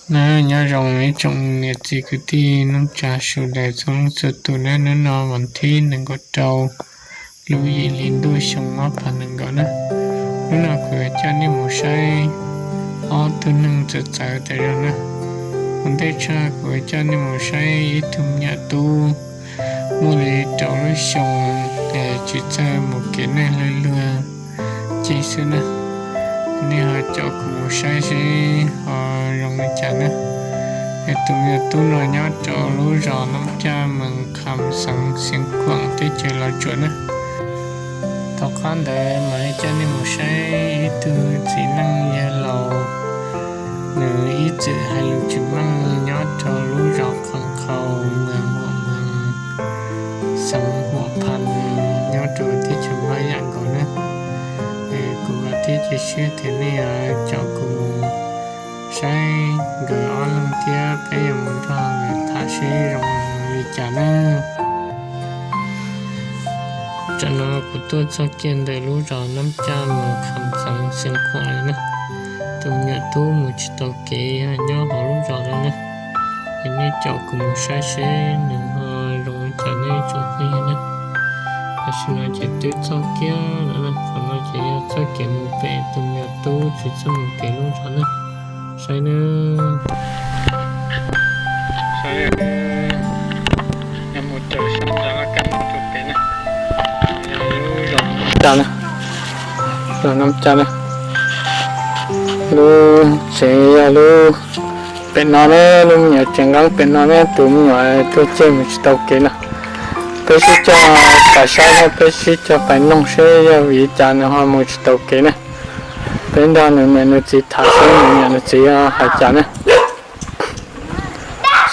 Na, nyob zoo ib tsoom niam txiv kwv tij neej tsa sawv daws txhua leej txhua tus na, hnub no vas thib nees nkaum rau lub yim hli ntuj xyoo ob phav nees nkaum na. Hnub no kuv yuav coj nej mus saib ob tug neeg txawv txawv tas zog na. Ua ntej tshaj kuv yuav coj nej mus saib ib tug me nyuam tub muaj li rau lub xyoo, es tsis txawj mus kev neej luag luag ceg xwb na. Nej ho caum kuv mus saib seb ho zoo li cas na. Es tus me nyuam tub no nyob rau lub zos Nab Caj, moos Kham Xeev, Xeev Khuam, teb chaws Los Tsuas na. Tom qab ntawd mam li coj nej mus saib ib tug txiv neej yawg laus, nws ib txwm hais lus tsis meej nyob rau lub zos Qhov Qhaus, moos Huam Moos, xeev Huam Phas, nyob rau teb chaws Npab Yaj nkaus na. Es kuv vam thiab cia siab tias nej yuav caum kuv mus saib nkawd ob leeg thiab peb yuav mus nrog nkawd tham seb zoo li cas na. Tam no kuv tuaj txog kiag ntawm lub zos Nab Caj, moos Kham Xeev, Xeev Khuam lawm na. Tus me nyuam tub mus tsis tau kev nyob hauv lub zos no na. Es nej caum kuv mus saib seb nws ho zoo li cas ne tsoom phooj ywg na. Tam sim no ces twb txog kiag lawm na, qhov no ces yog txoj kev mus pem tus me nyuam tub tsis txawj mus kev lub zos na. Saib na. Saib, yog mus raws sab nrad laj kab mus rau pem na, yog lub zos Nab Caj na, zos Nab Caj na. Lub tsev yog lub pem no ne, lub me nyuam tsev nqeeb pem no ne, tus me nyuam tuag ceg mus tsis tau kev no. Peb sib cog pais saib thiab peb sib cog pais noog seb yog vim li cas nws ho mus tsis tau kev na. Peb nrog nws niam nws txiv tham seb nws niam nws txiv hais cas na.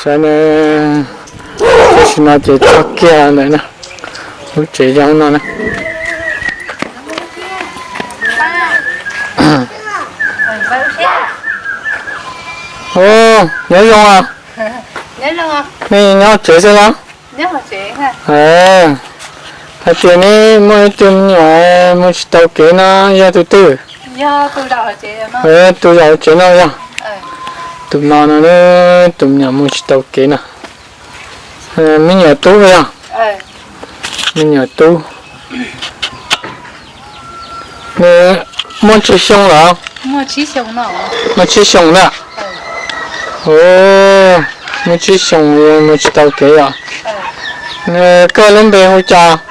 Saib na, tam sim no ces txog kiag ntawm na, lub tsev zoo no na. Nyob zoo os. Nej nyob tsev xwb los? Hais tias neb muaj ib tug me nyuam mus tsis tau kev no yog tus twg? Tus zaum hauv tsev no yog. Tus no no, tus me nyuam mus tsis tau kev no. Me nyuam tub yog? Me nyuam tub. Nws muaj tsib xyoo los? Muaj tsib xyoo ntag. Muaj tsib xyoo, mus tsis tau kev yom. Koj lub npe hu cas?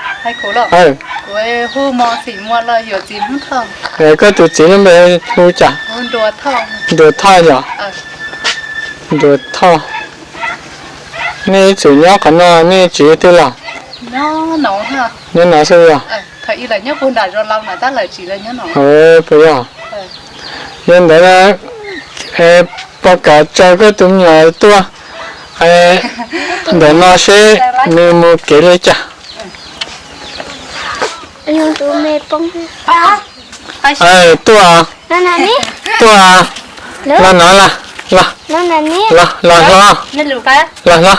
Koj tus txiv lub npe hu cas? Nruas Thoj yom. Nruas Thoj. Nej ib txwm nyob qhov no nej tsis twg los? Nyob no xwb yog? Puas yog? Yog ntawd, puas kam tso koj tus me nyuam tuaj ntawm no seb nws mus kev li cas? Tuaj, tuaj, los no, los, los hlo, los hlo, los, los, los,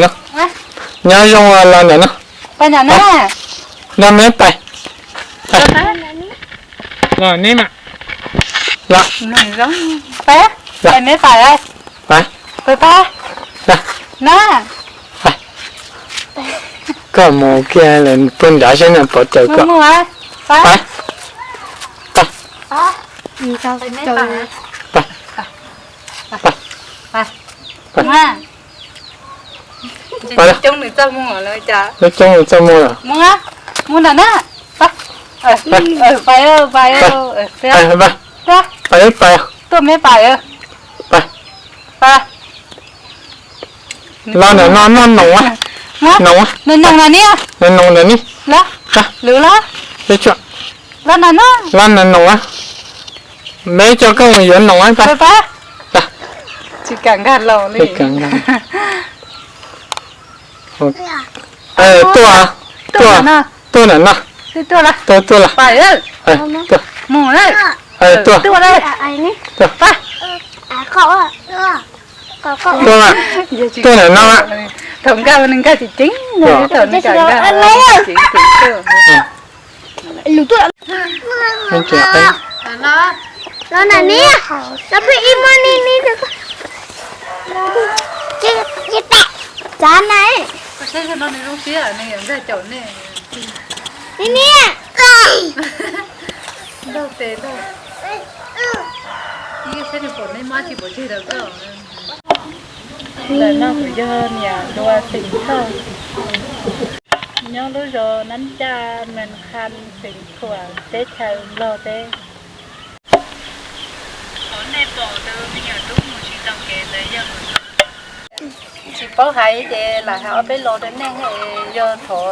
los, nyob zoo los ntawm no. Los me pais, los neb mam, los, los, koj mus kiag lawm puag nrad seb nws puas caum koj. Pais, pais, pais, pais, coob nws txoj muag lawm. Mus ntawm na. Pais, pais, pais, pais, pais, los ntawm no noj noos, noos, noos ntawm ni, los, los, los ntawm noos, me coj koj mus yuav noos, pais, pais, tsis kam nkag los li. Tuaj, tuaj, tuaj ntawm no, tuaj, tuaj los, tuaj, tuaj, tuaj ntawm no. Thaum nkag nkag tsis ceev, thaum nkag nkag tsis ceev, ceev tuaj. Los na niam, los pheej ib muab ni ni rau koj. Tsav na. Saib no nws zoo siab, nws yuav nkag caum nej. Ni niam. Ntaug tes ntaug. Ib saib nws pom nej mob tsis pom tseg rau koj. Ntawm no kuv yog niam Dua xeem Thoj, nyob lub zos Nab Caj, Mes Qha, xeem Khuam, teb chaws Nplog teb. Qhov nej pom tus me nyuam tub mus tsis tau kev ntawd yog tsis paub hais ces lam hais ob peb lo rau nej, yog thov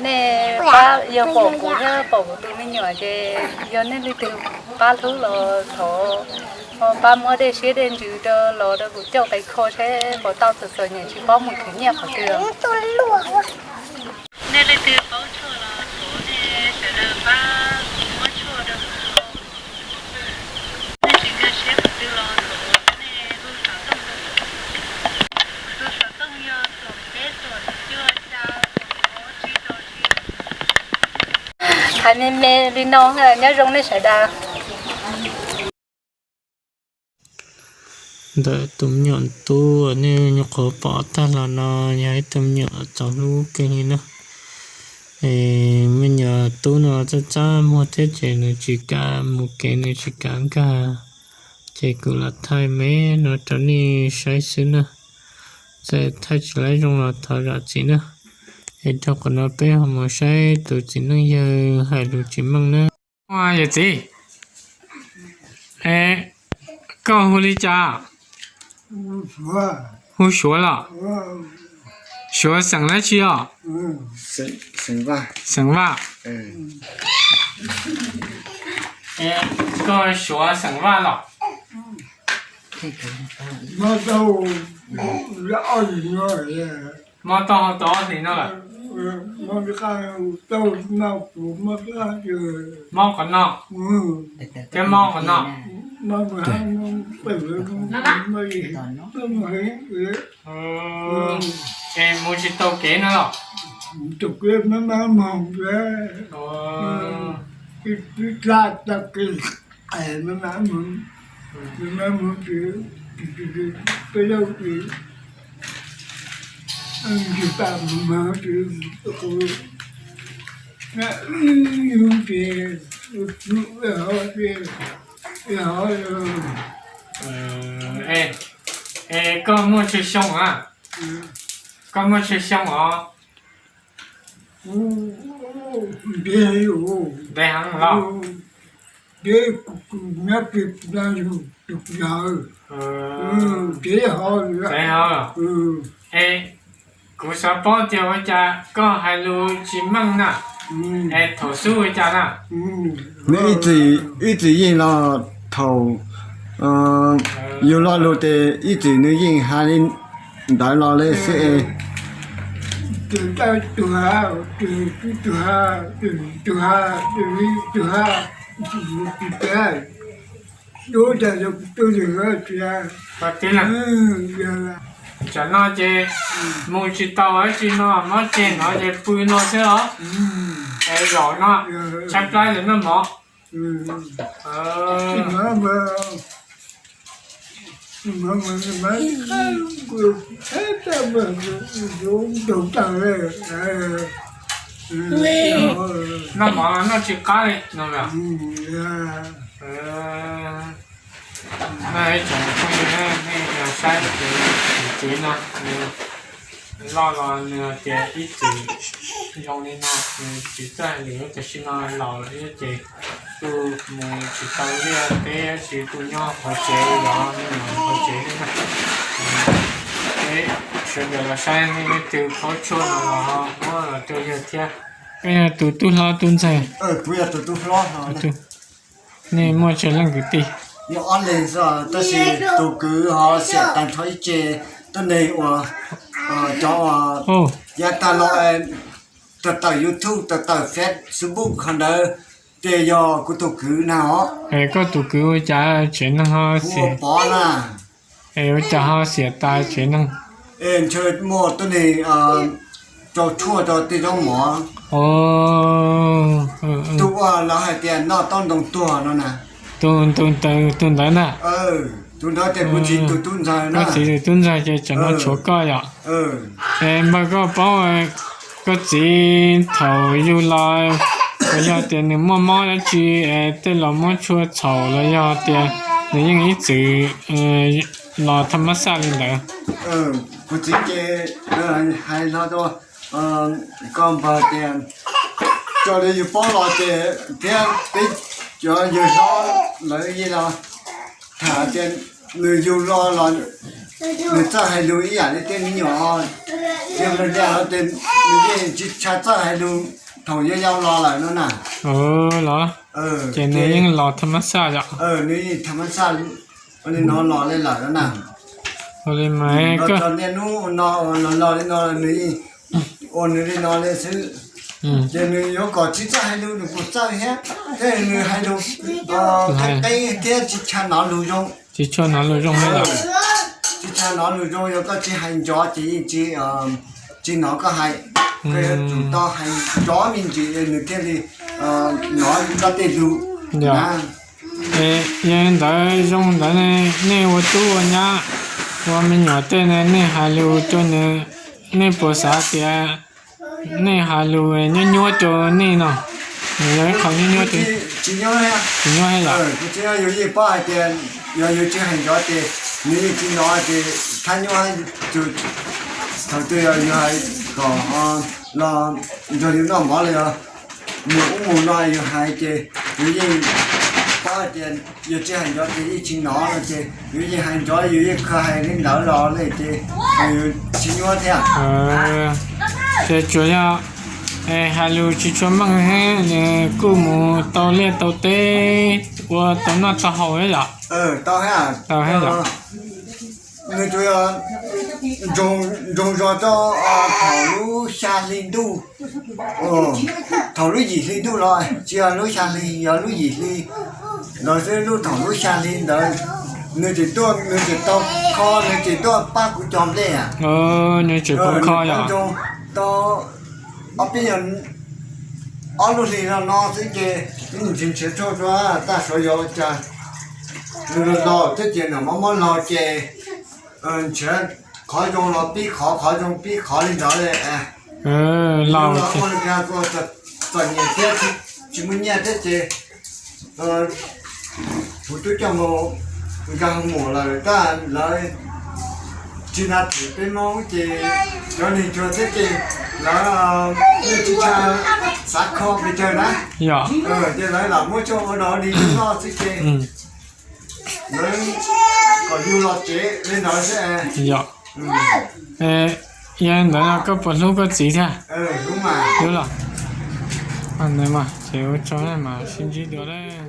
nej pab, yog pom kuv thiab pom kuv tus me nyuam ces yog nej leej twg pab hlub los thov pab muab dej siab dej ntsws rau los rau kuv coj qe kho saib puas tau txom txom nyem tsis paub mus khwv nyiaj qhov twg. Nej leej twg paub tshuaj los thov nej sawv daws pab muab tshuaj rau kuv kho. Nej tsis nkag siab qhov twg los thov nej hu xov tooj rau kuv. Kuv tus xov tooj yog xoom peb xoom cuaj xya xoom ob tsib rau tsib. Hais me me li no, nyob zoo nej sawv daws. Ntawm tus me nyuam tub uas nej nyuam qhuav pom tag los no yog ib tug me nyuam txaus hlub kawg li na. Me nyuam tub no txaj txaj muag thiab ces nws tsis kam mus kev, nws tsis kam nkag, ces kuv los thaij me no rau nej saib xwb na. Txawm thaij tsis laib zoo los thov zam txim na. Es rau qhov no peb ho mus saib tus txiv neej yawg hais lus tsis meej na. Yawm txiv, koj hu li cas? Hu Suav los? Suav xeem dab tsi os? Xeem Vaj. Koj Suav xeem Vaj los? Mob tau tau ob hlis no lawm. Mob qhov no thiab mob qhov no. Es mus tsis tau kev no los? Koj muaj tsawg xyoo a? Koj muaj tsawg xyoo os? Ntev heev los? Es kuv xav paub tias ua cas koj hais lus tsis meej na, es thaum xub ua cas na? Nws ib txwm yeej los thaum yus lo lus ces ib txwm nws yeej hais li ntawd los li xwb es. Tam no ces mus tsis tau dab tsi no, mob tseg no ces pw no xwb os. Es zaum no tshaib plab ces noj mov. Noj mov noj tsis qab li no. No ib tsoom phooj ywg, nej saib tus txiv no, nws loj los nws hais tias ib txwm zoo li no, nws tsis txawj hais lus, tam sim no laus lawm thiab ces kuj mus tsis tau liaj teb, tsis kuj nyob qhov tsev, yog me nyuam qhov tsev thiab na. Peb sawv daws los saib nej leej twg paub tshuaj no los muab los rau yawg thiab. Koj yog tus tub hlob tub ntxawg? Nej muaj tsawg leej kwv tij? Muaj ob leeg xwb, tab sis tus kwv ho xiam tas nrho ib ce, tuab neeg uas cov uas yav tag los tawm tawm YouTube, tawm tawm Facebook qhov ntawd, ces yog kuv tus kwv na os. Es koj tus kwv ua cas tsev neeg ho xiam? Pov na. Es ua cas ho xiam tas tsev neeg? Es ntshe muaj tuab neeg rau tshuaj rau tej zaub mov, tus uas lawv hais tias noj taub ntoo tuag no na. Tus ntawd ntag. Tus ntawd ces kuv txiv tus tub ntxawg na. Koj txiv tus tub ntxawg ces tsam no tshuav koj yom. Es npawg koj paub, koj txiv thaum yug los, puas yog tias nws muaj mob dab tsi es tej los muab tshua txhaum los yog tias nws yeej ib txwm los thaj mab xaj li ntawd? Kuv txiv ces hais no rau koj npawg tias, raws li yus paub los ces thiab peb cov yawg hlob lawv yeej los tham tias nws yug los los nws txawj hais lus ib yam li tej me nyuam, yog li ntawd ces nws yeej tsis tshua txawj hais lus thaum yau yau los lawm no na. Los ces nws yeej los thaj mab xaj yom. Nws yeej thaj mab xaj li no los li lawm no na. Ua li mas koj niaj hnub no los los li no nws yeej ua nws li no li xwb. Ces nws yuav kom tsis txawj hais lus nws kuj txawj thiab, thiab nws hais lus qeeb qeeb thiab tsis tshua hnov lus zoo. Tsis tshua hnov lus zoo li lawm. Tsis tshua hnov lus zoo, yog koj tsis hais nrov ces yeej tsis, tsis hnov koj hais. Koj yuav tsum tau hais nrov me ntsis nws thiaj li hnov koj tej lus na. Es yog li ntawd zoo ntawd nej ua tub ua nyab ua me nyuam tej ne, nej hais lus rau nws, nej puas xav tias nej hais lus nyuaj nyuaj rau nej no? Nws yog ib qho nyuaj nyuaj. Tsis nyuaj, tsis nyuaj thiab yom. Kuv txiv yus yeej paub hais tias yog yus tsis hais nrov ces nws yeej tsis hnov ces thab nyuaj. Thaum twg yog yus hais kom los nrog yus noj mov los yog mus ub mus no yus hais ces yus yeej paub hais tias yog tsis hais nrov ces yeej tsis hnov no ces yus yeej hais nrov, yus yeej khaws hais li ntawd los li ces yus tsis nyuaj thiab. Ces tsuas yog hais lus tsis tshua meej, kuj mus tau liaj tau teb, ua tau noj tau haus thiab yom. Tau thiab yom. Nws tsuas yog ntsoog zog rau thaum lub xya hli ntuj, thaum lub yim hli ntuj los tsis yog lub xya hli, yog lub yim hli ntawd xwb. Lub thaum lub xya hli ntawd nws tseem tuaj, nws tseem tau kho, nws tseem tuaj pab kuv cog nplej. Nws tseem kho yom. Tau ob peb, ob lub hli no no xwb ces nws nrhiav nrhiav tshuaj rau tag suav yog ua cas nws los laus thiab ces nws mob mob laus ces nrhiav qhov zoo los pib qhov, qhov zoo pib qhov li ntawd li. Laus ua li cas kuj txom nyem thiab, tsis muaj nyiaj thiab ces kuv twb coj mus nkag hoo maum lawm tab lawv tsis nrhiav peb Hmoob ces cov neeg cuag thiab ces lawv yeej tsis tshua xav kho pes tsawg na. Ces lawv lam muab tshuaj ua no li noj xwb ces lawv kom yus los tsev li ntawd xwb. Yog li ntawd no koj puas hlub koj txiv thiab? Hlub los. Ces ua tsaug mas sib ntsib dua lawm.